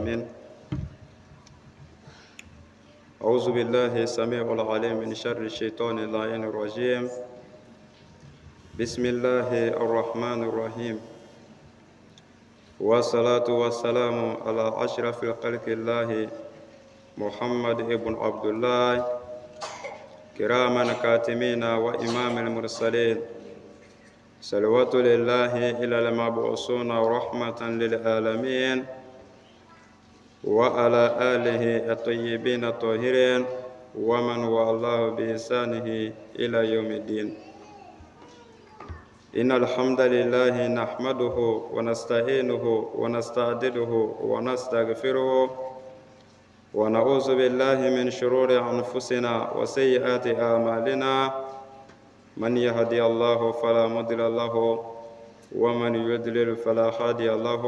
العالمين. أعوذ بالله السميع العليم من شر الشيطان اللعين الرجيم. بسم الله الرحمن الرحيم، والصلاة والسلام على أشرف خلق الله محمد ابن عبد الله، كراما كاتمين وإمام المرسلين، صلوات لله إلى المبعوثون رحمة للعالمين، وعلى آله الطيبين الطاهرين ومن والاه بإحسانه إلى يوم الدين. إن الحمد لله نحمده ونستعينه ونستعدله ونستغفره، ونعوذ بالله من شرور أنفسنا وسيئات أعمالنا. من يهدي الله فلا مضل له ومن يضلل فلا هادي له.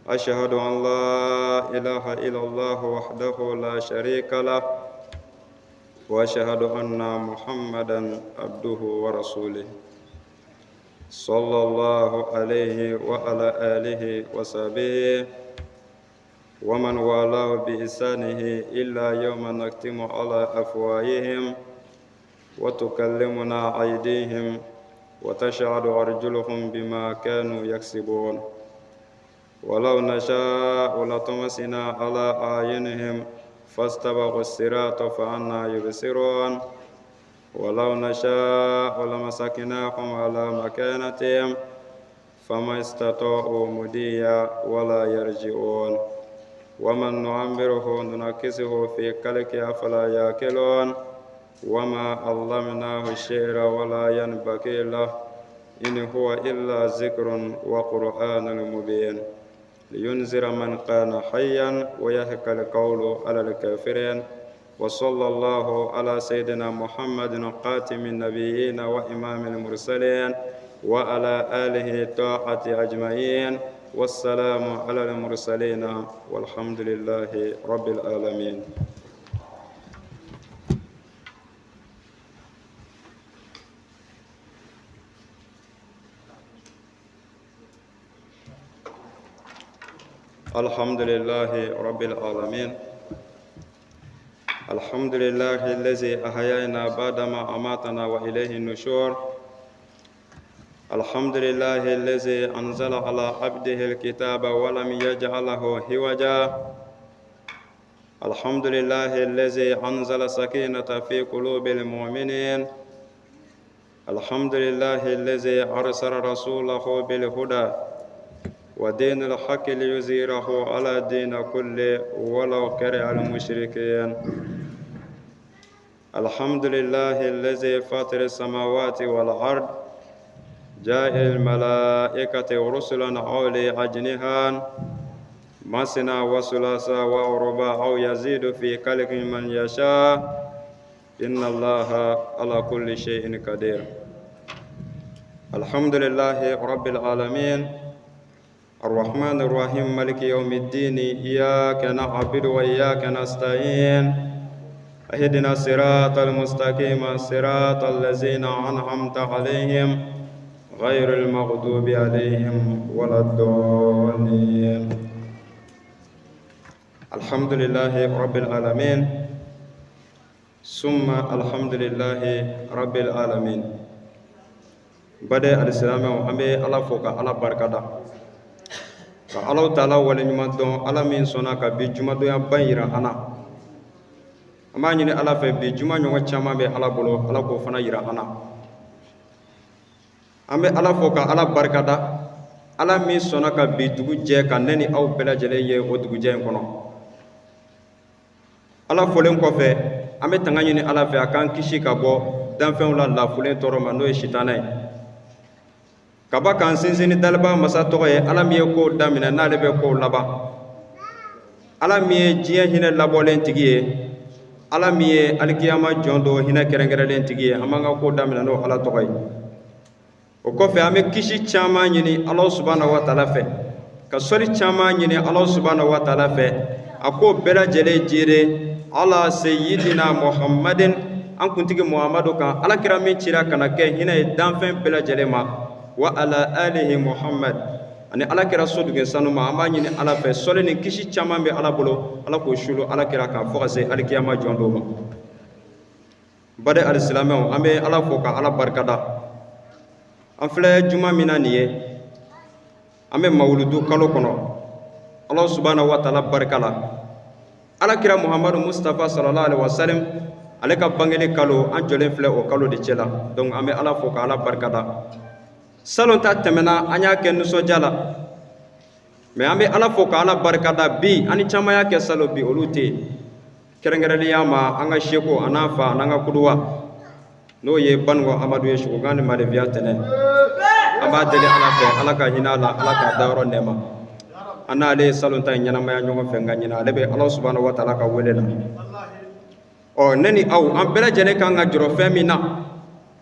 أشهد أن لا إله إلا الله وحده لا شريك له، وأشهد أن محمدا عبده ورسوله صلى الله عليه وعلى آله وصحبه ومن والاه بإحسانه إلا يوم نختم على أفواههم وتكلمنا أيديهم وتشهد أرجلهم بما كانوا يكسبون. ولو نشاء لطمسنا على أعينهم فاستبقوا الصراط فأنا يبصرون، ولو نشاء لمسكناهم على مكانتهم فما استطاعوا مضيا ولا يرجعون. ومن نعمره ننكسه في خلقه أفلا يعقلون. وما علمناه الشعر ولا ينبغي له، إن هو إلا ذكر وقرآن مبين، لينذر من كان حيا ويحق القول على الكافرين. وصلى الله على سيدنا محمد خاتم النبيين وإمام المرسلين وعلى آله طاعة أجمعين، والسلام على المرسلين والحمد لله رب العالمين. الحمد لله رب العالمين، الحمد لله الذي أحيانا بعدما أماتنا وإليه النشور. الحمد لله الذي أنزل على عبده الكتاب ولم يجعله عوجا. الحمد لله الذي أنزل سكينة في قلوب المؤمنين. الحمد لله الذي أرسل رسوله بالهدى ودين الحق ليظهره على الدين كله ولو كره المشركين. الحمد لله الذي فاطر السماوات والأرض جاء الملائكة رسلا أولي أجنحة مثنى وثلاث ورباع أو يزيد في خلق من يشاء، إن الله على كل شيء قدير. الحمد لله رب العالمين الرحمن الرحيم مالك يوم الدين، إياك نعبد وإياك نستعين، اهدنا الصراط المستقيم صراط الذين أنعمت عليهم غير المغضوب عليهم ولا الضالين. الحمد لله رب العالمين، ثم الحمد لله رب العالمين. بدأ الإسلام وأمي الله فوق على بركة ka Alahu taala waleɲuman dɔn, Ala min sɔnna ka bi jumadonya ba yira an na. An b'a ɲini Ala fɛ, bi juma ɲɔgɔn caman bɛ Ala bolo, Ala k'o fana yira an na. An bɛ Ala fo ka Ala barikada, Ala min sɔnna ka bi dugu jɛ ka ne ni aw bɛɛ lajɛlen ye o dugujɛ in kɔnɔ. Ala folen kɔfɛ, an bɛ tanga ɲini Ala fɛ a k'an kisi ka bɔ danfɛnw la lafulen tɔɔrɔ ma, n'o ye sitanɛ ye. Kaba k'an sinsin ni daliba masa tɔgɔ ye, Ala min ye kow daminɛ n'ale bɛ kow laban, Ala min ye diɲɛ hinɛ labɔlen tigi ye, Ala min ye alikiyama jɔn dɔ hinɛ kɛrɛnkɛrɛnlen tigi ye, an b'an ka kow daminɛ n'o Ala tɔgɔ ye. O kɔfɛ, an bɛ kisi caman ɲini Ala subahana wa taala fɛ, ka sɔli caman ɲini Ala subahana wa taala fɛ, a k'o bɛɛ lajɛlen jere ala seyidina Muhammadin, an kuntigi Muhammadu kan, Ala kira min cira ka na kɛ hinɛ ye danfɛn bɛɛ lajɛlen ma, wa ala alihi Muhammad, Ani Ala kira soduge sanuma, an b'a ɲini Ala fɛ, sɔli ni kisi caman bɛ Ala bolo, Ala k'o sulu Ala kira kan fo ka se alikiyama jɔn don ma. Baden alisilamɛw, an bɛ Ala fo ka Ala barikada. An filɛ juma min na nin ye, an bɛ mawuludu kalo kɔnɔ. Ala subahana wa taala barika la, Ala kira Muhamadu Mustafa sallallahu alaihi wasallam, ale ka bangeli kalo, an jɔlen filɛ o kalo de cɛ la. Donc an bɛ Ala fo ka Ala barikada. Salon ta tɛmɛna, an y'a kɛ nisɔndiya la, mais an bɛ Ala fo ka Ala barikada. Bi an ni caman y'a kɛ salon, bi olu tɛ yen. Kɛrɛnkɛrɛnnenya ma, an ka seko a n'a fa, a n'an ka kuduwa, n'o ye Banikɔ Amadu ye, sugukan ni malefiya tɛnɛ. An b'a deli Ala fɛ, Ala ka hinɛ a la, Ala k'a dayɔrɔ nɛɛma. An n'ale ye salon ta in ɲɛnamaya ɲɔgɔn fɛ, nka ɲinɛ ale bɛ Ala subahana wa taala ka wele la. Ɔ, ne ni aw, an bɛɛ lajɛlen kan ka jɔrɔ fɛn min na,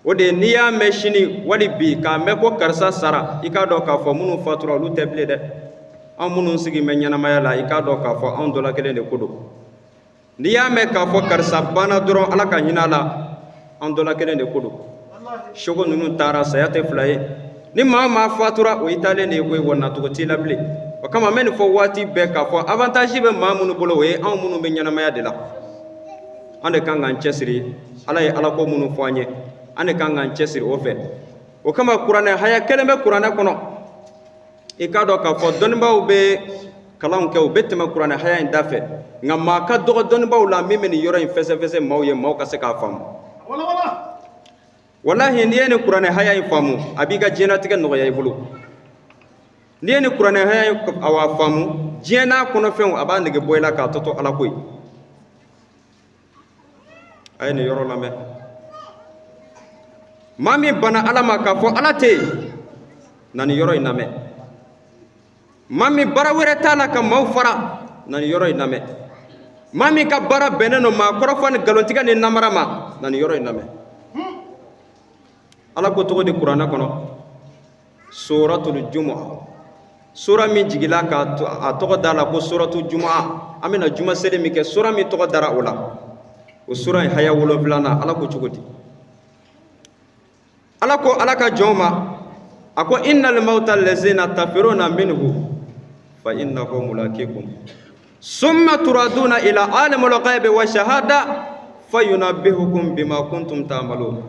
o de ye n'i y'a mɛn sini wali bi k'a mɛn ko karisa sara, i k'a dɔn k'a fɔ minnu fatura, olu tɛ bilen dɛ. An minnu sigi bɛ ɲɛnamaya la, i k'a dɔn k'a fɔ anw dɔ la kelen de ko don. N'i y'a mɛn k'a fɔ karisa banna dɔrɔn, Ala ka hinɛ a la, an dɔ la kelen de ko don. Soko ninnu taara, saya tɛ fila ye. Ni maa o maa fatura, o y'i taalen de ye koyi, wa nacogo t'i la bilen. O kama, an bɛ nin fɔ waati bɛɛ k'a fɔ avantage bɛ maa minnu bolo, o ye anw minnu bɛ ɲɛnamaya de la. An de kan k'an cɛsiri. Ala ye Ala ko minnu fɔ an ye, an de kan k'an cɛsiri o fɛ. O kama, kuranɛ haya kelen bɛ kuranɛ kɔnɔ. I k'a dɔn k'a fɔ dɔnnibaaw bɛ kalanw kɛ, u bɛ tɛmɛ kuranɛ haya in da fɛ, nka maa ka dɔgɔ dɔnnibaaw la min bɛ nin yɔrɔ in fɛsɛfɛsɛ maaw ye, maaw ka se k'a faamu. Walahi, n'i ye nin kuranɛ haya in faamu, a b'i ka diɲɛlatigɛ nɔgɔya i bolo. N'i ye nin kuranɛ haya in awa faamu, diɲɛ n'a kɔnɔfɛnw, a b'a nege bɔ i la k'a tɔ to Ala ko ye. A ye nin yɔrɔ lamɛn. Maa min banna Ala ma k'a fɔ Ala tɛ yen, na nin yɔrɔ in lamɛn. Maa min baara wɛrɛ t'a la ka maaw fara, na nin yɔrɔ in lamɛn. Maa min ka baara bɛnnen don maa kɔrɔfɔ ni nkalontigɛ ni namara ma, na nin yɔrɔ in lamɛn. Ala ko cogo di kuranɛ kɔnɔ? Suratul Jumu'a, sura min jigila ka a tɔgɔ da la ko suratul Jumu'a, an bɛna juma seli min kɛ, sura min tɔgɔ dara o la, o sura in haya 7nan, Ala ko cogo di? Ala ko Ala ka jɔnw ma, a ko: innal mawta allazina tafiruna minhu fa innahu mulaqikum summa turaduna ila alimul ghaibi wa shahada fayunabbihukum bima kuntum ta'malun.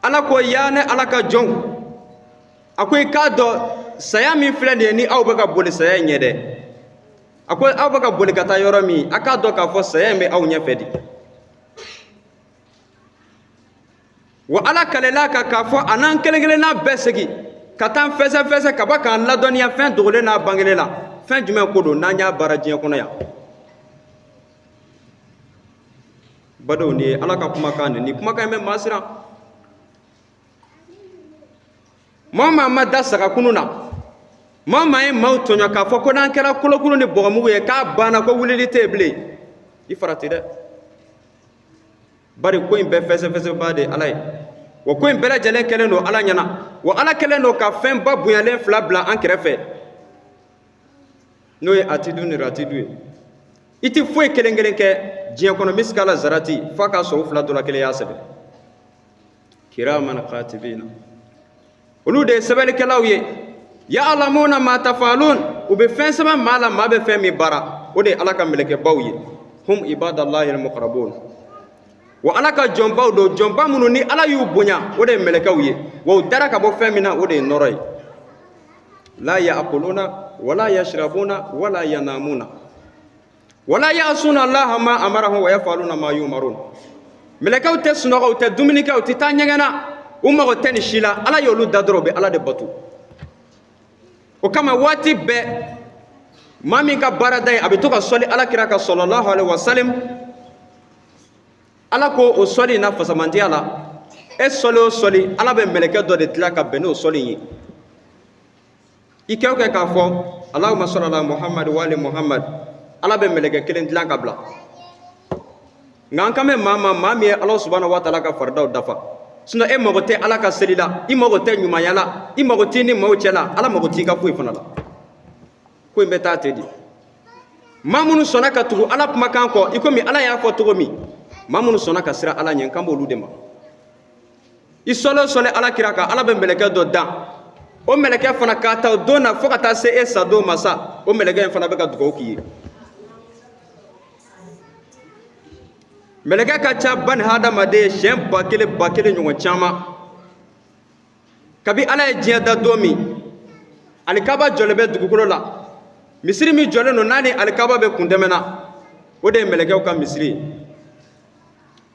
Ala ko: yaa ne Ala ka jɔnw, a ko i k'a dɔn saya min filɛ nin ye, ni aw bɛ ka boli saya in ɲɛ dɛ, a ko aw bɛ ka boli ka taa yɔrɔ min, a k'a dɔn k'a fɔ saya in bɛ aw ɲɛfɛ de. Wa Ala kalela kan k'a fɔ a n'an kelen kelenna bɛɛ segin ka taa fɛsɛfɛsɛ ka bɔ k'an ladɔnniya fɛn dogolen n'a bangelen la, fɛn jumɛn ko don n'an y'a baara diɲɛ kɔnɔ yan. Badenw, nin ye Ala ka kumakan de. Nin kumakan in bɛ maa siran. Maa o maa ma da sagakunu na, maa o maa ye maaw tɔɲɔ k'a fɔ ko n'an kɛra kolokuru ni bɔgɔmugu ye k'a banna, ko wulili tɛ yen bilen, i farati dɛ. Bari ko in bɛɛ fɛsɛfɛsɛba de ye Ala ye, wa ko in bɛɛ lajɛlen kɛlen don Ala ɲɛna. Wa Ala kɛlen don ka fɛnba bonyalen fila bila an kɛrɛfɛ, n'o ye atidu ni ratidu ye. I tɛ foyi kelen kelen kɛ diɲɛ kɔnɔ misikala zarati f'a k'a sɔrɔ u fila dɔ la kelen y'a sɛbɛn. Kiraman katibina, olu de ye sɛbɛnnikɛlaw ye. Ya'lamuna ma tafalun, u bɛ fɛn sɛbɛn maa la, maa bɛ fɛn min baara. O de ye Ala ka mɛlɛkɛbaw ye. Hum ibadallahi almuqarrabun, wa Ala ka jɔnbaw don, jɔnba minnu ni Ala y'u bonya, o de ye mɛlɛkɛw ye. Wa u dara ka bɔ fɛn min na, o de ye nɔrɔ ye. La ya'kuluna wala yashrabuna wala yanamuna wala ya'suna allaha ma amarahum wa yaf'aluna ma yu'marun. Mɛlɛkɛw tɛ sunɔgɔ, u tɛ dumuni kɛ, u tɛ taa ɲɛgɛn na, u mago tɛ nin si la. Ala y'olu da dɔrɔn, u bɛ Ala de bato. O kama, waati bɛɛ, maa min ka baarada ye a bɛ to ka sɔli Ala kira ka sallallahu alaihi wasallam, Ala ko o sɔli in na fasamandiya la, e sɔli o sɔli, Ala bɛ mɛlɛkɛ dɔ de dilan ka bɛn n'o sɔli in ye. I kɛ o kɛ k'a fɔ Allahumma salli ala Muhammad wa ali Muhammad, Ala bɛ mɛlɛkɛ kelen dilan ka bila. Nka an kan bɛ maa ma, maa min ye Ala subahana wa taala ka faridaw dafa. Sinon e mago tɛ Ala ka seli la, i mago tɛ ɲumanya la, i mago t'i ni maaw cɛ la, Ala mago t'i ka foyi fana la. Ko in bɛ taa ten de. Maa minnu sɔnna ka tugu Ala kumakan kɔ, i komi Ala y'a fɔ cogo min, maa minnu sɔnna ka siran Ala ɲɛ, n kan b'olu de ma. I sɔli o sɔli Ala kira kan, Ala bɛ mɛlɛkɛ dɔ dan. O mɛlɛkɛ fana k'a ta o don na fo ka taa se e sa don ma sa, o mɛlɛkɛ in fana bɛ ka dugawu k'i ye. Mɛlɛkɛ ka ca bani hadamaden siɲɛ 1000 1000 ɲɔgɔn caman. Kabi Ala ye diɲɛ da don min, alikaba jɔlen bɛ dugukolo la. Misiri min jɔlen don n'a ni alikaba bɛ kundɛmɛ na, o de ye mɛlɛkɛw ka misiri ye.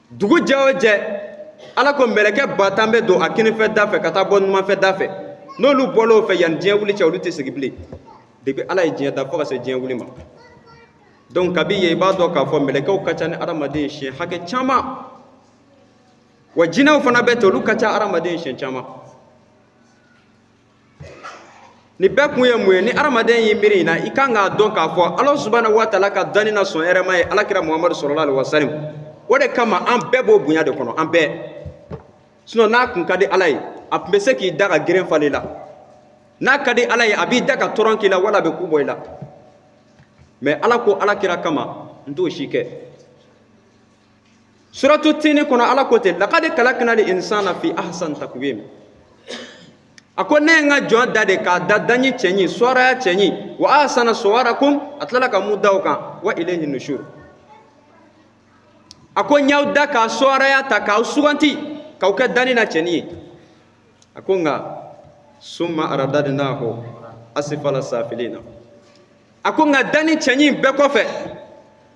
Dugu jɛ o jɛ, Ala ko mɛlɛkɛ 10,000 bɛ don a kinifɛ da fɛ ka taa bɔ numanfɛ da fɛ. N'olu bɔla o fɛ yanni diɲɛ wuli cɛ, olu tɛ segin bilen. Depuis Ala ye diɲɛ da fo ka se diɲɛ wuli ma. Donc kabi yen, i b'a dɔn k'a fɔ mɛlɛkɛw ka ca ni adamaden siɲɛ hakɛ caman. Wa jinɛw fana bɛ ten, olu ka ca adamaden siɲɛ caman. Nin bɛɛ kun ye mun ye? Ni adamaden y'i miiri nin na, i kan k'a dɔn k'a fɔ Ala subahana wa taala ka danni na sɔn hɛrɛma ye Alakira Muhamadu sallallahu alaihi wasallam. O de kama an bɛɛ b'o bonya de kɔnɔ, an bɛɛ. Sinon n'a kun ka di Ala ye, a tun bɛ se k'i da ka geren falen i la. N'a ka di Ala ye, a b'i da ka tɔrɔn k'i la, wala a bɛ ku bɔ i la. Mais Ala ko Alakira kama, n t'o si kɛ. Suratu Tini kɔnɔ, Ala ko ten: lakadi kalakina li insana fi ahsan takwim. A ko ne ye n ka jɔn da de k'a da danyi cɛɲi, suwaraya cɛɲi, wa ahsana suwarakum. A tilala ka mun da o kan? Wa ilayhi nushur. A ko n y'aw da k'a suwaraya ta k'aw suganti k'aw kɛ danni na cɛni ye. A ko nka summa aradadnahu asfala safilina. A ko nka danni cɛɲi bɛɛ kɔfɛ,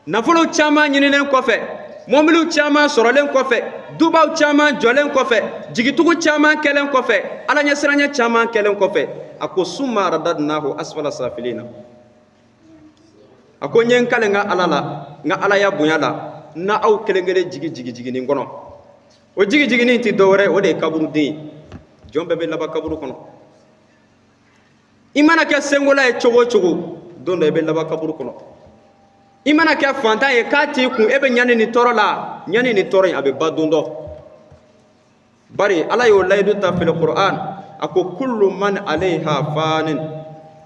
nafolo caman ɲininen kɔfɛ, mɔbiliw caman sɔrɔlen kɔfɛ, dubaw caman jɔlen kɔfɛ, jigitugu caman kɛlen kɔfɛ, Ala ɲɛsiranɲɛ caman kɛlen kɔfɛ, a ko summa aradadnahu asfala safilina. A ko n ye n kale n ka Ala la, n ka Alaya bonya la, n na aw kelen kelen jigi jigi jiginin kɔnɔ. O jigi jiginin tɛ dɔwɛrɛ, o de ye kaburuden ye. Jɔn bɛɛ bɛ laban kaburu kɔnɔ. I mana kɛ senkola ye cogo o cogo, don dɔ i bɛ laban kaburu kɔnɔ. I mana kɛ fantan ye k'a t'i kun, e bɛ ɲani ni tɔɔrɔ la, ɲani ni tɔɔrɔ in a bɛ ban don dɔ. Bari Ala y'o layidu ta fil Qur'an, a ko kullu man alayha fanin.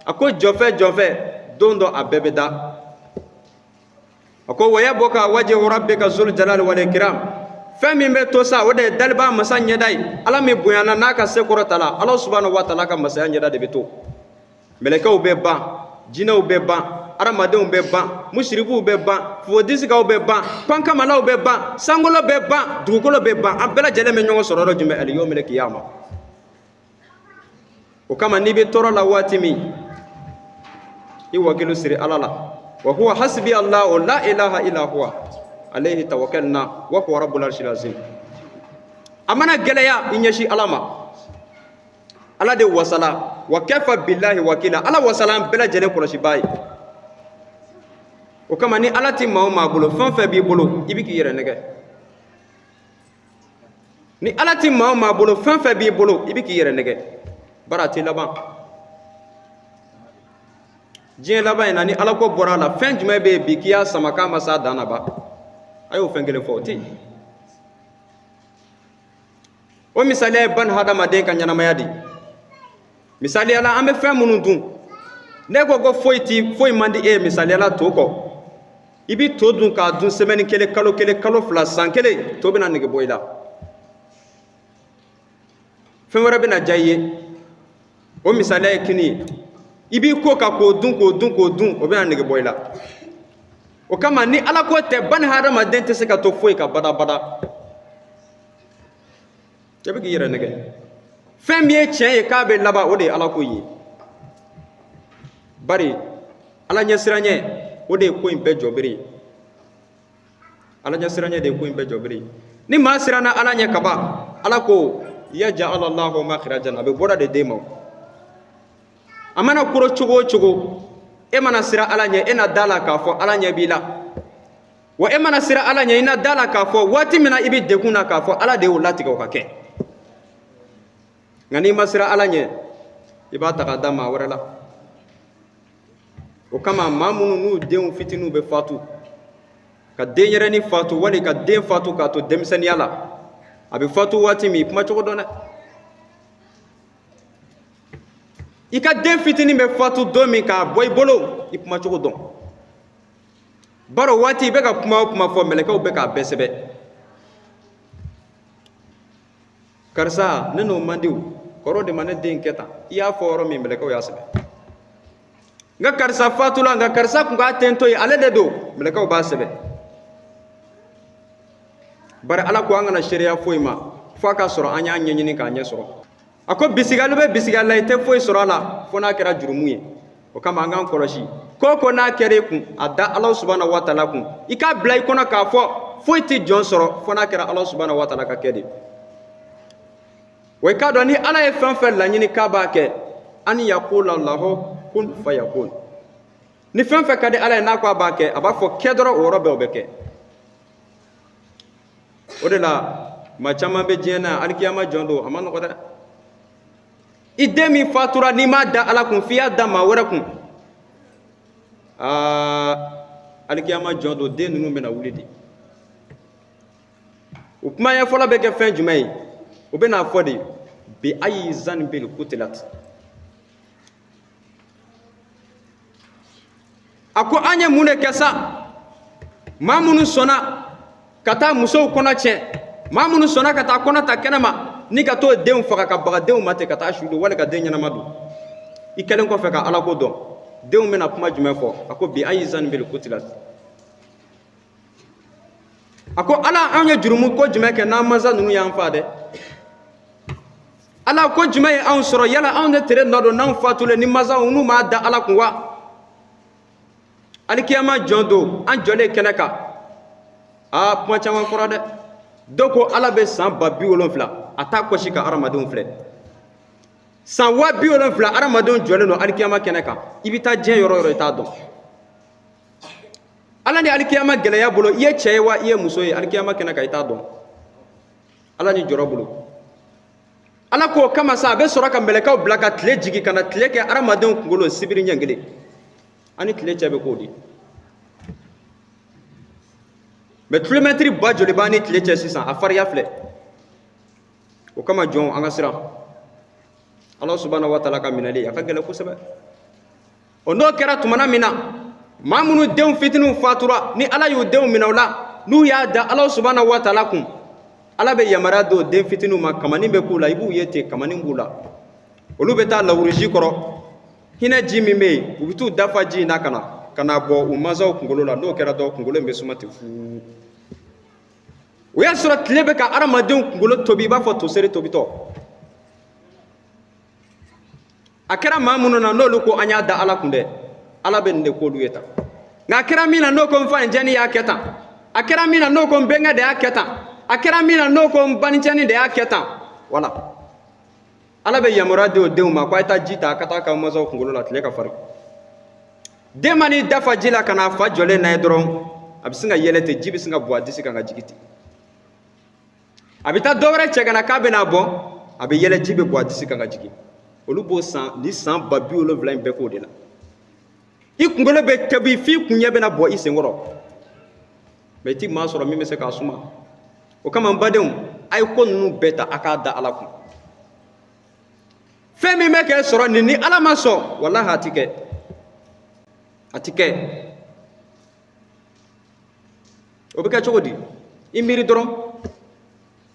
A ko jɔfɛ jɔfɛ, don dɔ a bɛɛ bɛ da. A ko wa yabqa wajhu rabbika zul jalali wal ikram. Fɛn min bɛ to sa, o de ye daliba masa ɲɛda ye, Ala min bonyana n'a ka se kɔrɔta la. Ala subahana wa taala ka masaya ɲɛda de bɛ to. Mɛlɛkɛw bɛ ban, jinɛw bɛ ban, adamadenw bɛ ban, musiribuw bɛ ban, fofodisikaw bɛ ban, pankamalaw bɛ ban, sankolo bɛ ban, dugukolo bɛ ban. An bɛɛ lajɛlen bɛ ɲɔgɔn sɔrɔ yɔrɔ jumɛn? Aliyomil kiyama. O kama n'i bɛ tɔɔrɔ la waati min, i wakilu siri Ala la. Wa huwa hasbi Allahu la ilaha illa huwa alayhi tawakkalna wa huwa rabbul arshil azim. A mana gɛlɛya, i ɲɛsin Ala ma. Ala de wasala, wa kafa billahi wakila. Ala wasala an bɛɛ lajɛlen kɔlɔsibaa ye. O kama ni Ala ti maa o maa bolo, fɛn o fɛn b'i bolo, i bɛ k'i yɛrɛ nɛgɛ. Ni Ala ti maa o maa bolo, fɛn o fɛn b'i bolo, i bɛ k'i yɛrɛ nɛgɛ. Bari a t'i laban. Diɲɛ laban in na, ni Ala ko bɔra a la, fɛn jumɛn bɛ yen bi k'i y'a sama k'a ma s'a dan na ba? A y'o fɛn kelen fɔ, o tɛ yen. O misaliya ye bani hadamaden ka ɲɛnamaya de ye. Misaliya la, an bɛ fɛn minnu dun, ne ko ko foyi ti foyi man di e ye misaliya la to kɔ. I bɛ to dun k'a dun semaine kelen, kalo kelen, kalo 2, san kelen, to bɛna nege bɔ i la. Fɛn wɛrɛ bɛna diya i ye. O misaliya ye kini ye. I b'i ko ka k'o dun k'o dun k'o dun, o bɛna nege bɔ i la. O kama ni Ala ko tɛ, bani hadamaden tɛ se ka to foyi ka badabada. I bɛ k'i yɛrɛ nɛgɛ. Fɛn min ye tiɲɛ ye k'a bɛ laban, o de ye Ala ko ye. Bari Ala ɲɛsiranɲɛ, o de ye ko in bɛɛ jɔbere ye. Ala ɲɛsiranɲɛ de ye ko in bɛɛ jɔbere ye. Ni maa siranna Ala ɲɛ kaban, Ala ko yaj'al Allahu makhrajan, a bɛ bɔda de d'e ma. A mana koro cogo o cogo, e mana siran Ala ɲɛ, e na da la k'a fɔ Ala ɲɛ b'i la. Wa e mana siran Ala ɲɛ, i na da la k'a fɔ waati min na i bɛ degun na, k'a fɔ Ala de y'o latigɛ o ka kɛ. Nka n'i ma siran Ala ɲɛ, i b'a ta k'a da maa wɛrɛ la. O kama maa minnu n'u denw fitininw bɛ fatu, ka denyɛrɛnin fatu wali ka den fatu k'a to denmisɛnninya la, a bɛ fatu waati min, i kuma cogo dɔn dɛ. I ka den fitinin bɛ fatu don min k'a bɔ i bolo, i kuma cogo dɔn. Baro waati i bɛ ka kuma o kuma fɔ, mɛlɛkɛw bɛ k'a bɛɛ sɛbɛn. Karisa, ne n'o man di o. Kɔrɔ de ma ne den kɛ tan. I y'a fɔ yɔrɔ min, mɛlɛkɛw y'a sɛbɛn. N ka karisa fatula, nka karisa kun k'a ten to yen, ale de don, mɛlɛkɛw b'a sɛbɛn. Bari Ala ko an kana seereya foyi ma f'a ka sɔrɔ an y'a ɲɛɲini k'a ɲɛ sɔrɔ. A ko bisigali bɛ bisigali la, i tɛ foyi sɔrɔ a la fo n'a kɛra jurumu ye. O kama an k'an kɔlɔsi ko o ko n'a kɛra i kun, a da Ala subahana wa taala kun. I k'a bila i kɔnɔ k'a fɔ foyi tɛ jɔn sɔrɔ fo n'a kɛra Ala subahana wa taala ka kɛ de. Wa i k'a dɔn ni Ala ye fɛn fɛn laɲini k'a b'a kɛ, an yakula lahu kun fayakun. Ni fɛn fɛn ka di Ala ye n'a ko a b'a kɛ, a b'a fɔ kɛ dɔrɔn, o yɔrɔ bɛɛ o bɛ kɛ. O de la maa caman bɛ diɲɛ na, alikiyama jɔn don, a ma nɔgɔ dɛ. I den min fatura, n'i m'a da Ala kun f'i y'a da maa wɛrɛ kun, aa, alikiyama jɔn don, den ninnu bɛna wuli de. O kuma ɲɛ fɔlɔ bɛ kɛ fɛn jumɛn ye? O bɛna fɔ de bi ayi zanbin kutilat. A ko an ye mun de kɛ sa? Maa minnu sɔnna ka taa musow kɔnɔ tiɲɛ, maa minnu sɔnna ka taa kɔnɔ ta kɛnɛma ni ka t'o denw faga, ka baga denw ma ten, ka taa su don wali ka den ɲɛnama don, i kɛlen kɔfɛ ka Ala ko dɔn, denw bɛna kuma jumɛn fɔ? A ko bi ayi zanbin kutilat. A ko Ala, anw ye jurumu ko jumɛn kɛ n'an mansa ninnu y'an fa dɛ? Ala, ko jumɛn ye anw sɔrɔ? Yala anw de tere nɔ don n'anw fatulen ni mansaw n'u m'a da Ala kun wa? Alikiyama jɔn don, an jɔlen kɛnɛ kan, aa, kuma caman fɔra dɛ. Dɔw ko Ala bɛ san 70000 a t'a kɔsi ka hadamadenw filɛ. San 70000 hadamadenw jɔlen don alikiyama kɛnɛ kan. I bɛ taa diɲɛ yɔrɔ o yɔrɔ, i t'a dɔn. Ala ni alikiyama gɛlɛya bolo, i ye cɛ ye wa, i ye muso ye, alikiyama kɛnɛ kan, i t'a dɔn. Ala ni jɔrɔ bolo. Ala k'o kama sa, a bɛ sɔrɔ ka mɛlɛkɛw bila ka tile jigin ka na tile kɛ hadamadenw kunkolo sibiri ɲɛ kelen. Ani tile cɛ bɛ k'o di mɛ, kilomɛtiri ba joli b'an ni tile cɛ sisan? A fariya filɛ. O kama jɔn, an ka siran Ala subahana wa taala ka minɛli, a ka gɛlɛn kosɛbɛ. O n'o kɛra tumana min na, maa minnu denw fitininw fatura, ni Ala y'u denw minɛ o la, n'u y'a da Ala subahana wa taala kun, Ala bɛ yamaruya d'o den fitininw ma, kamani bɛ k'u la, i b'u ye ten, kamani b'u la. Olu bɛ taa lawurusi kɔrɔ, hinɛ ji min bɛ yen, u bɛ t'u dafa ji in na ka na bɔ u mansaw kunkolo la. N'o kɛra dɔrɔn, kunkolo in bɛ suma ten fuu. O y'a sɔrɔ tile bɛ ka hadamadenw kunkolo tobi i b'a fɔ toseri tobitɔ. A kɛra maa minnu na, n'olu ko an y'a da Ala kun dɛ, Ala bɛ nin de k'olu ye tan. Nka a kɛra min na, n'o ko n fa ncɛni y'a kɛ tan, a kɛra min na, n'o ko n bɛnkɛ de y'a kɛ tan, a kɛra min na, n'o ko n banicɛni de y'a kɛ tan, wala Ala bɛ yamaruya di o denw ma ko a ye taa ji ta, a ka taa k'aw mansaw kunkolo la, tile ka farin. Den man'i dafa ji la ka n'a fa jɔlen n'a ye dɔrɔn, a bɛ sin ka yɛlɛ ten, ji bɛ sin ka bɔn a disi kan ka jigin ten. A bɛ taa dɔ wɛrɛ cɛ ka na k'a bɛna bɔn, a bɛ yɛlɛ, ji bɛ bɔn a disi kan ka jigin. Olu b'o san ni san 70000 in bɛɛ k'o de la. I kunkolo bɛ tobi f'i kuɲɛ bɛna bɔ i senkɔrɔ, mɛ i ti maa sɔrɔ min bɛ se k'a suma. O kama n badenw, a ye ko ninnu bɛɛ ta, a k'a da Ala kun. Fɛn min bɛ kɛ sɔrɔ nin ni Ala ma sɔn, walahi a ti kɛ, a ti kɛ. O bɛ kɛ cogo di? I miiri dɔrɔn,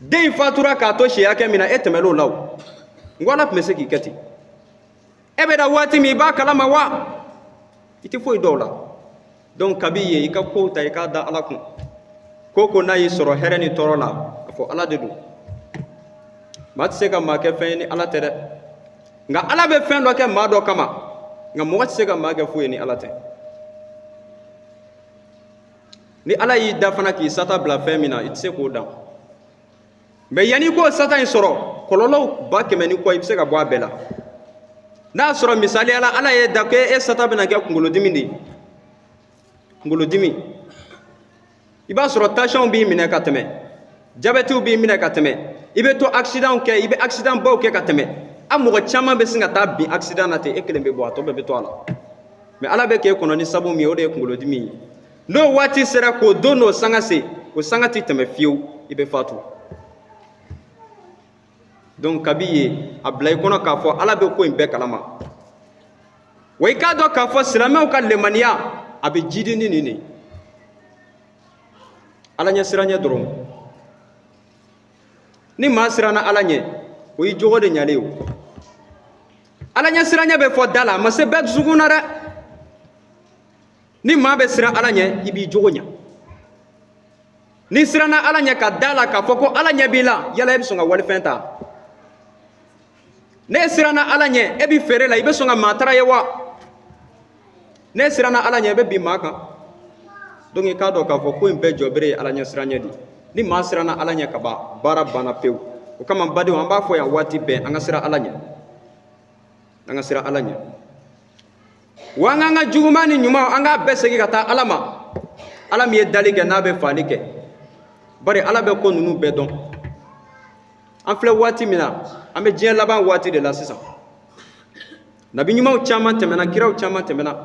den in fatura k'a to si hakɛ min na, e tɛmɛn'o la. O n ko Ala tun bɛ se k'i kɛ ten. E bɛ da waati min, i b'a kalama wa? I tɛ foyi dɔn o la. Donc kabi yen, i ka kow ta, i k'a da Ala kun. Ko ko n'a y'i sɔrɔ hɛrɛ ni tɔɔrɔ la, a fɔ Ala de don. Maa tɛ se ka maa kɛ fɛn ye ni Ala tɛ dɛ. Nka Ala bɛ fɛn dɔ kɛ maa dɔ kama, nka mɔgɔ tɛ se ka maa kɛ foyi ye ni Ala tɛ. Ni Ala y'i da fana k'i sata bila fɛn min na, i tɛ se k'o dan. Mɛ yanni i k'o sata in sɔrɔ, kɔlɔlɔw 100 ni kɔ, i bɛ se ka bɔ a bɛɛ la. N'a sɔrɔ misaliya la, Ala y'e da ko e sata bɛna kɛ kunkolodimi de ye, kunkolodimi, i b'a sɔrɔ tansiyɔn b'i minɛ ka tɛmɛ, jabɛtiw b'i minɛ ka tɛmɛ, i bɛ to accident kɛ, i bɛ accident baw kɛ ka tɛmɛ. A mɔgɔ caman bɛ sin ka taa bin accident na ten, e kelen bɛ bɔ, a tɔ bɛɛ bɛ to a la. Mɛ Ala bɛ k'e kɔnɔ ni sabu min ye, o de ye kunkolodimi ye. N'o waati sera k'o don n'o sanga se, o sanga tɛ tɛmɛ fiyewu, i bɛ fatu. Donc kabi yen, a bila i kɔnɔ k'a fɔ Ala bɛ ko in bɛɛ kalama. Wa i k'a dɔn k'a fɔ silamɛw ka lemaniya, a bɛ jidi ni nin de ye, Ala ɲɛ siranɲɛ dɔrɔn. Ni maa siranna Ala ɲɛ, o y'i jogo de ɲalen ye. O Ala ɲɛsiranɲɛ bɛ fɔ da la, a ma se bɛɛ dusukun na dɛ. Ni maa bɛ siran Ala ɲɛ, i b'i jogo ɲɛ. N'i siranna Ala ɲɛ ka da la k'a fɔ ko Ala ɲɛ b'i la, yala e bɛ sɔn ka walifɛn ta? N'e siranna Ala ɲɛ, e bɛ feere la, i bɛ sɔn ka maa tara ye wa? N'e siranna Ala ɲɛ, i bɛ bin maa kan. Donc i k'a dɔn k'a fɔ ko in bɛɛ jɔbere ye Ala ɲɛ siranɲɛ de ye. Ni maa siranna Ala ɲɛ ka ban, baara banna pewu. O kama, n badenw, an b'a fɔ yan waati bɛɛ, an ka siran Ala ɲɛ, an ka siran Ala ɲɛ, wa an k'an ka juguman ni ɲuman, an k'a bɛɛ segin ka taa Ala ma. Ala min ye dali kɛ, n'a bɛ faali kɛ, bari Ala bɛ ko ninnu bɛɛ dɔn. An filɛ waati min na, an bɛ diɲɛ laban waati de la sisan. Nabi ɲumanw caman tɛmɛna, kiraw caman tɛmɛna,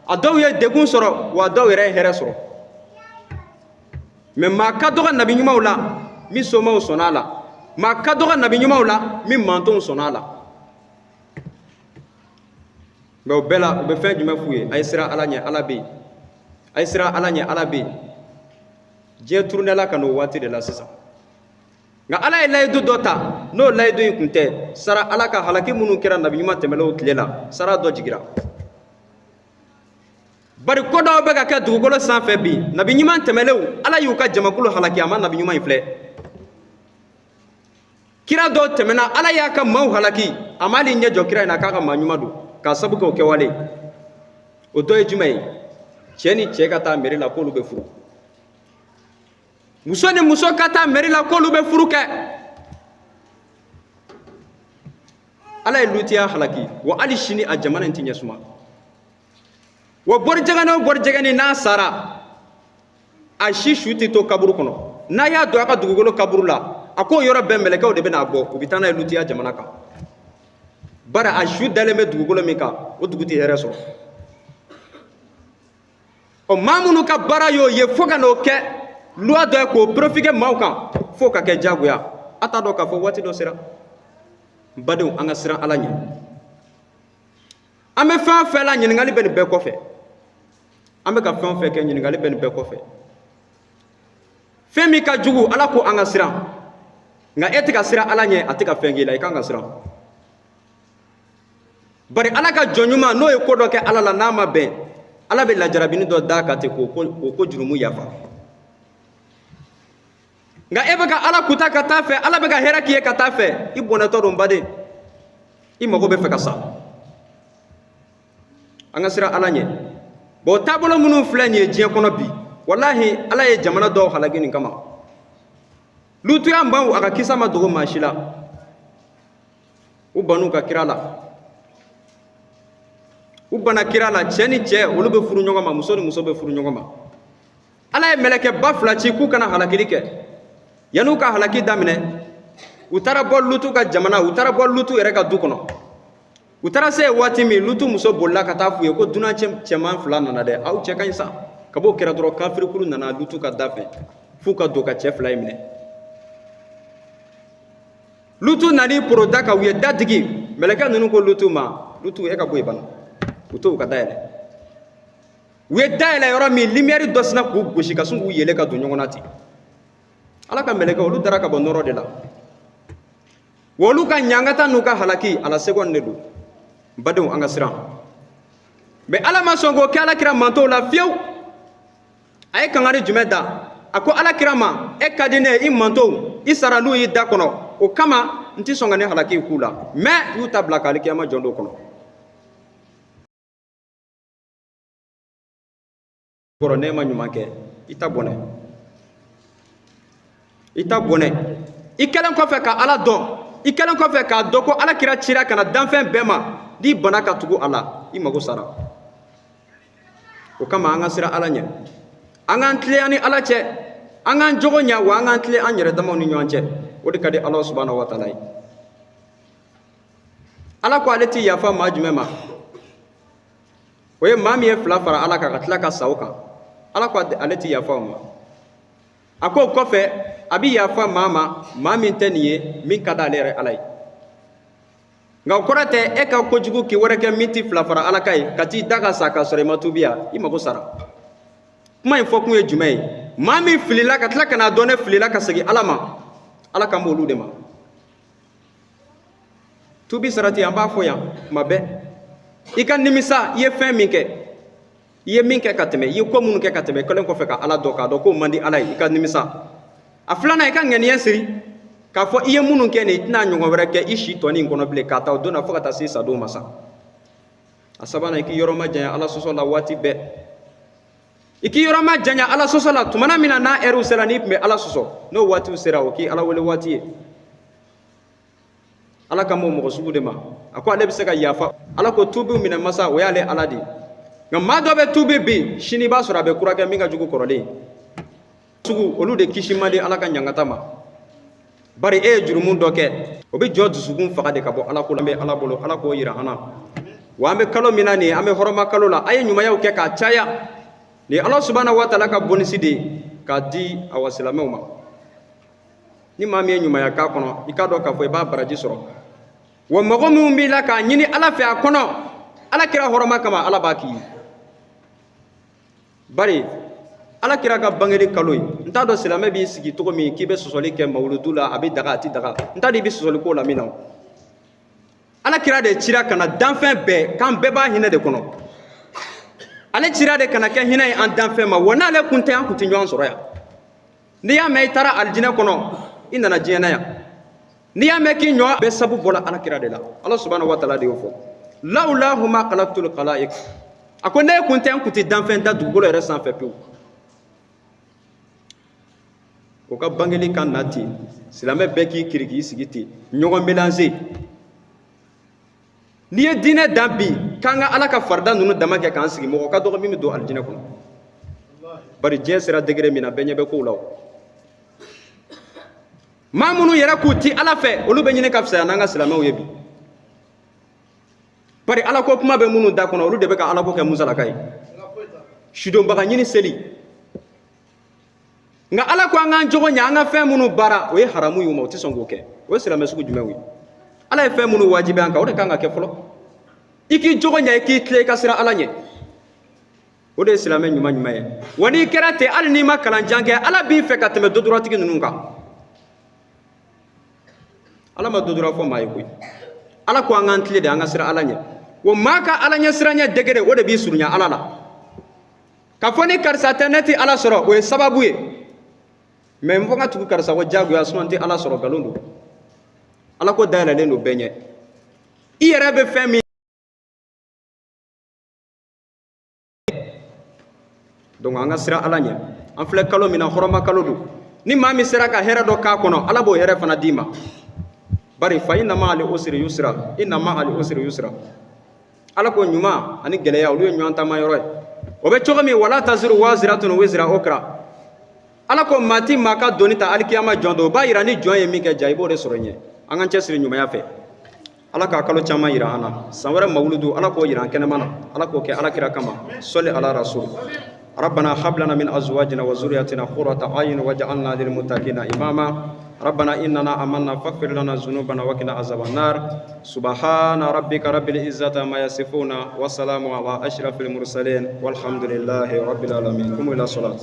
a dɔw ye degun sɔrɔ, wa a dɔw yɛrɛ ye hɛrɛ sɔrɔ. Mais maa ka dɔgɔ nabi ɲumanw la min somaw sɔnna a la, maa ka dɔgɔ nabi ɲumanw la min mantonw sɔnna a la. Mais o bɛɛ la, u bɛ fɛn jumɛn f'u ye? A ye siran Ala ɲɛ, Ala bɛ yen. A ye siran Ala ɲɛ, Ala bɛ yen. Diɲɛ turunɛla ka n'o waati de la sisan. Nka Ala ye layidu dɔ ta, n'o layidu in kun tɛ sara Ala ka halaki minnu kɛra nabi ɲuman tɛmɛnlenw tile la, sara dɔ jigira. Bari ko dɔw bɛ ka kɛ dugukolo sanfɛ bi, nabi ɲuman tɛmɛnlenw, Ala y'u ka jamakulu halaki, a ma nabi ɲuman in filɛ. Kira dɔw tɛmɛna, Ala y'a ka maaw halaki, a ma hali ɲɛ jɔ kira in na k'a ka maa ɲuman don, k'a sabu kɛ o kɛwale. O dɔ ye jumɛn ye? Cɛ ni cɛ ka taa mairie la k'olu bɛ furu, muso ni muso ka taa mairie la k'olu bɛ furu kɛ. Ala ye Lutiya halaki, wa hali sini a jamana in ti ɲɛ suma. Wa bɔrijɛgɛni o bɔrijɛgɛni n'a sara, a si su tɛ to kaburu kɔnɔ. N'a y'a don a ka dugukolo kaburu la, a k'o yɔrɔ bɛɛ mɛlɛkɛw de bɛna bɔ, u bɛ taa n'a ye Lutiya jamana kan. Bari a su dalen bɛ dugukolo min kan, o dugu tɛ hɛrɛ sɔrɔ. Ɔ, maa minnu ka baara y'o ye, fo ka n'o kɛ loi dɔ ye k'o profiter maaw kan, f'o ka kɛ diyagoya. A t'a dɔn k'a fɔ waati dɔ sera. N badenw, an ka siran Ala ɲɛ. An bɛ fɛn o fɛn la, ɲininkali bɛ nin bɛɛ kɔfɛ. An bɛ ka fɛn o fɛn kɛ, ɲininkali bɛ nin bɛɛ kɔfɛ. Fɛn min ka jugu, Ala ko an ka siran, nka e tɛ ka siran Ala ɲɛ, a tɛ ka fɛn k'i la, i kan ka siran. Bari Ala ka jɔn ɲuman, n'o ye ko dɔ kɛ Ala la n'a ma bɛn, Ala bɛ lajarabini dɔ d'a kan ten k'o ko jurumu yafa. Nka e bɛ ka Ala kuta ka taa fɛ, Ala bɛ ka hɛrɛ k'i ye ka taa fɛ, i bɔnɛtɔ don, baden, i mago bɛ fɛ ka sa. An ka siran Ala ɲɛ. Bon, taabolo minnu filɛ nin ye diɲɛ kɔnɔ bi, walahi, Ala ye jamana dɔw halaki nin kama. Lutuya maaw, a ka kisa ma dogo maa si la. U ban'u ka kira la, u banna kira la. Cɛ ni cɛ, olu bɛ furu ɲɔgɔn ma, muso ni muso bɛ furu ɲɔgɔn ma. Ala ye mɛlɛkɛ 2000 ci k'u kana halakili kɛ. Yan'u ka halaki daminɛ, u taara bɔ Lutu ka jamana, u taara bɔ Lutu yɛrɛ ka du kɔnɔ. U taara se waati min, Lutu muso bolila ka taa f'u ye ko dunan cɛman 2 nana dɛ, aw cɛ ka ɲi sa. Ka b'o kɛra dɔrɔn, kafirikulu nana Lutu ka da fɛ f'u ka don ka cɛ 2 in minɛ. Lutu nan'i poro da kan, u ye da digi. Mɛlɛkɛ ninnu ko Lutu ma: "Lutu, e ka bɔ yen bana." U t'u ka da yɛlɛ. U ye da yɛlɛ yɔrɔ min, lumière dɔ sinna k'u gosi ka sin k'u yɛlɛ ka don ɲɔgɔn na ten. Ala ka mɛlɛkɛ, olu dara ka bɔ nɔrɔ de la, wa olu ka ɲangata n'u ka halaki, à la seconde de don. N badenw, an ka siran. Mais Ala ma sɔn k'o kɛ Ala kira mantow la fiyewu. A ye kangari jumɛn da? A ko Ala kira ma: "E ka di ne ye, i mantow, i sara n'u y'i da kɔnɔ, o kama n ti sɔn ka ne halaki k'u la." Mais u y'u ta bila k'alikiyama jɔn dɔ kɔnɔ kɔrɔ. N'e ma ɲuman kɛ, i ta bɔnɛ, i ta bɔnɛ. I kɛlen kɔfɛ ka Ala dɔn, i kɛlen kɔfɛ k'a dɔn ko Ala kira cira ka na danfɛn bɛɛ ma, n'i banna ka tugu a la, i mago sara. O kama, an ka siran Ala ɲɛ, an k'an tilen an ni Ala cɛ, an k'an jogo ɲɛ, wa an k'an tilen an yɛrɛ damaw ni ɲɔgɔn cɛ. O de ka di Ala subahana wa taala ye. Ala ko ale ti yafa maa jumɛn ma? O ye maa min ye fila fara Ala kan ka tila ka sa o kan. Ala ko ale ti yafa o ma. A ko o kɔfɛ, a bi yafa maa ma, maa min tɛ nin ye, min ka d'ale yɛrɛ Ala ye. Nka o kɔrɔ tɛ e ka kojugu k'i wɛrɛ kɛ min ti fila fara Ala kan ye, ka t'i da ka sa k'a sɔrɔ i ma tuubi yan, i mago sara. Kuma in fɔkun ye jumɛn ye? Maa min filila ka tila ka n'a dɔn ne filila ka segin Ala ma, Ala kan b'olu de ma. Tubi sarati an b'a fɔ yan kuma bɛɛ, i ka nimisa i ye fɛn min kɛ, i ye min kɛ ka tɛmɛ, i ye ko minnu kɛ ka tɛmɛ, kɛlen kɔfɛ ka Ala dɔn, k'a dɔn k'o man di Ala ye, i ka nimisa. A filanan, i ka ŋaniya siri k'a fɔ i ye minnu kɛ nin, i tɛna ɲɔgɔn wɛrɛ kɛ i si tɔnin kɔnɔ bilen, k'a ta o don na fo ka taa se sadon ma sa. A sabanan, i k'i yɔrɔ ma janya Ala sɔsɔ la waati bɛɛ. I k'i yɔrɔ ma janya Ala sɔsɔ la tumana min na n'a ɛriw sera, n'i tun bɛ Ala sɔsɔ, n'o waatiw sera, o k'i Ala wele waati ye. Ala ka m'o mɔgɔ sugu de ma, a ko ale bɛ se ka yafa. Ala ko tuubiw minɛ masa, o y'ale Ala de ye. Nka maa dɔ bɛ tuubi bi, sini i b'a sɔrɔ a bɛ kura kɛ min ka jugu kɔrɔlen sugu. Olu de kisi man di Ala ka ɲangata ma. Bari e ye jurumu dɔ kɛ, o bɛ jɔ dusukun faga de ka bɔ Ala ko la. An bɛ Ala bolo, Ala k'o yira an na. Wa an bɛ kalo min na nin ye, an bɛ hɔrɔma kalo la, a ye ɲumanyaw kɛ k'a caya. Nin ye Ala subahana wa taala ka bonisi de ye k'a di awa silamɛw ma. Ni maa min ye ɲumanya k'a kɔnɔ, i k'a dɔn k'a fɔ i b'a baraji sɔrɔ. Wa mɔgɔ minnu b'i la k'a ɲini Ala fɛ a kɔnɔ, Ala kira hɔrɔma kama, Ala b'a k'i ye. Bari Ala kira ka bangeli kalo ye, n t'a dɔn silamɛ b'i sigi cogo min k'i bɛ sɔsɔli kɛ mawuludu la, a bɛ daga a tɛ daga, n t'a dɔn i bɛ sɔsɔli k'o la min na. Ala kira de cira ka na danfɛn bɛɛ, k'an bɛɛ b'a hinɛ de kɔnɔ. Ale cira de ka na kɛ hinɛ ye an danfɛn ma. Wa n'ale kun tɛ, an kun tɛ ɲɔgɔn sɔrɔ yan. N'i y'a mɛn i taara alijinɛ kɔnɔ, i nana diɲɛ na yan. N'i y'a mɛn k'i ɲɔ bɛɛ sabu bɔra Ala kira de la. Ala subahana wa taala de y'o fɔ, lawulahu ma khalaqtul khalaiq. A ko ne kun tɛ, n kun tɛ danfɛn da dugukolo yɛrɛ sanfɛ pewu. O ka bangeli ka na ten, silamɛ bɛɛ k'i kiri k'i sigi ten, ɲɔgɔn mélanger. N'i ye diinɛ dan bi, k'an ka Ala ka farida ninnu dama kɛ k'an sigi, mɔgɔ ka dɔgɔ min bɛ don alijinɛ kɔnɔ. Bari diɲɛ sera degré min na, bɛɛ ɲɛ bɛ kow la. O maa minnu yɛrɛ k'u ti Ala fɛ, olu bɛ ɲini ka fisaya n'an ka silamɛw ye bi. Bari Ala ko kuma bɛ minnu da kɔnɔ, olu de bɛ ka Ala ko kɛ musalaka ye, sudonbaga ɲini seli. Nka Ala ko an k'an jogo ɲɛ, an ka fɛn minnu baara, o ye haramu ye u ma, u tɛ sɔn k'o kɛ. O ye silamɛ sugu jumɛnw ye? Ala ye fɛn minnu wajibi an kan, o de kan ka kɛ fɔlɔ. I k'i jogo ɲɛ, i k'i tilen, i ka siran Ala ɲɛ, o de ye silamɛ ɲuman ɲuman ye. Wa n'i kɛra ten, hali n'i ma kalan jan kɛ, Ala b'i fɛ ka tɛmɛ doduratigi ninnu kan. Ala ma dodura fɔ maa ye koyi. Ala ko an k'an tilen de, an ka siran Ala ɲɛ. Wa maa ka Ala ɲɛ siranɲɛ degré, o de b'i surunya Ala la. K'a fɔ ni karisa tɛ, ne tɛ Ala sɔrɔ, o ye sababu ye. Mais n fɔ ka tugu karisa ko diyagoya, sinon n tɛ Ala sɔrɔ, nkalon don. Ala ko dayɛlɛlen don bɛɛ ɲɛ. I yɛrɛ bɛ fɛn min, donc an ka siran Ala ɲɛ. An filɛ kalo min na, hɔrɔma kalo don. Ni maa min sera ka hɛrɛ dɔ k'a kɔnɔ, Ala b'o hɛrɛ fana d'i ma. Bari fa inna ma'al usri yusra, inna ma'al usri yusra. Ala ko ɲuman ani gɛlɛya, olu ye ɲɔgɔn taama yɔrɔ ye. O bɛ cogo min, wala taziru waziratun wizra ukra. Ala ko maa ti maa ka doni ta alikiyama jɔn don. O b'a yira ni jɔn ye min kɛ ja, i b'o de sɔrɔ ɲɛ. An k'an cɛsiri ɲumanya fɛ. Ala k'a kalo caman yira an na. San wɛrɛ mawuludu, Ala k'o yira an kɛnɛma na. Ala k'o kɛ Ala kira kama. Sɔli ala rasul. ربنا هب لنا من ازواجنا وذرياتنا قرة اعين واجعلنا للمتقين اماما. ربنا اننا آمنا فاغفر لنا ذنوبنا وقنا عذاب النار. سبحان ربك رب العزة ما يصفون وسلام على اشرف المرسلين والحمد لله رب العالمين. قوموا الى الصلاة.